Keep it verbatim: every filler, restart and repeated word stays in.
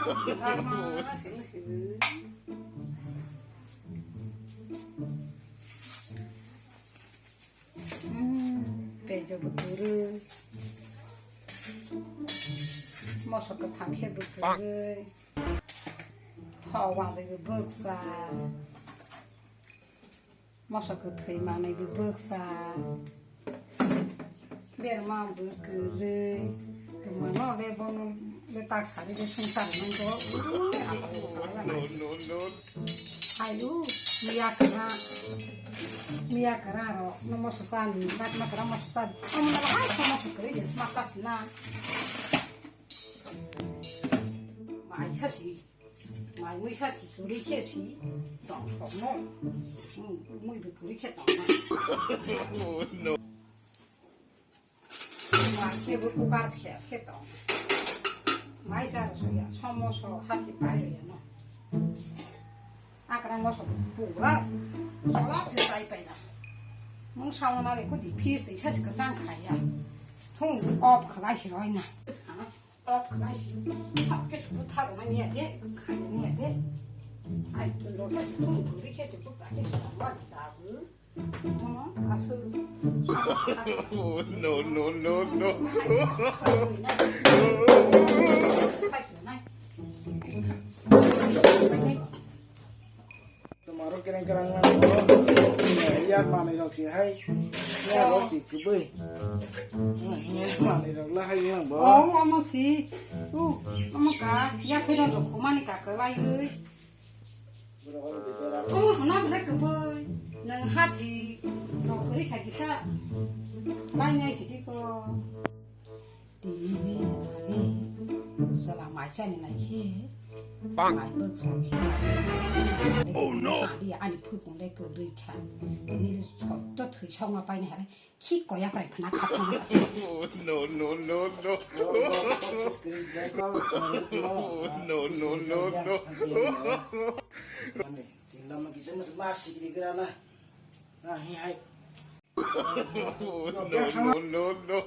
Ama, sini, sini. Hmm, pejo bo kwrwi. Moso kwthang khe bo kwrwi. Ho wajwi bo bwksa. Moso kwthwi manwi bo bwksa. Berma bo kwrwi. Tongmano le bono le tak sari de sungsar nang go. Ui, ako. No, no, no. Ayu, miya kara. Miya kara ro. No moso sani. Mat ma kara moso sani. Omo na ai ko moso kwrwi de sma sa sina. Mai sa si. Mai mui sa si suri khe si. Tong sok no. Hmm, mui bo kwrwi khe tong no. Oh, no. Mai khe bo kukar khe khe tong. Mai jar soya, somo so hati pai ro ya no. Akra moso pura. Sola khe sai pai na. Mung sauna re ko di fis de sa si ka sang khaya. Thung op khala si roi na. Op khlai si. Thap khe chubu thak ma niya de, khaya niya de. Ai, lo khe chubu thuri khe chubu ta khe sa ma sa bu. Mono asu. Oh, no, no, no, no. Tomaro kereng kereng nang bo. Ya manwi rok si hai. Ya rok si kubui. Ya manwi rok la hai nang bo. Oh, omo si. Uh, omo ka. Ya phedan rok khumani ka kwlai ui. Omo huna bwlai kubui. Nang hati rok kwrwi kha kisa. Lai nai sidi ko. Tini, tini, sala mai chani nai khe. Bang. Mai bwk sa khe. Oh, no. Ani, ani phukung le kwrwi kha. Tini sotto thwi songma paini hale. Khi koya kai phana kha phana. Oh, no, no, no, no. Oh, no, no, no, no. Tini lama kisa mas, mas sikri grana. Na, hi, hai. Oh, no, no, no, no.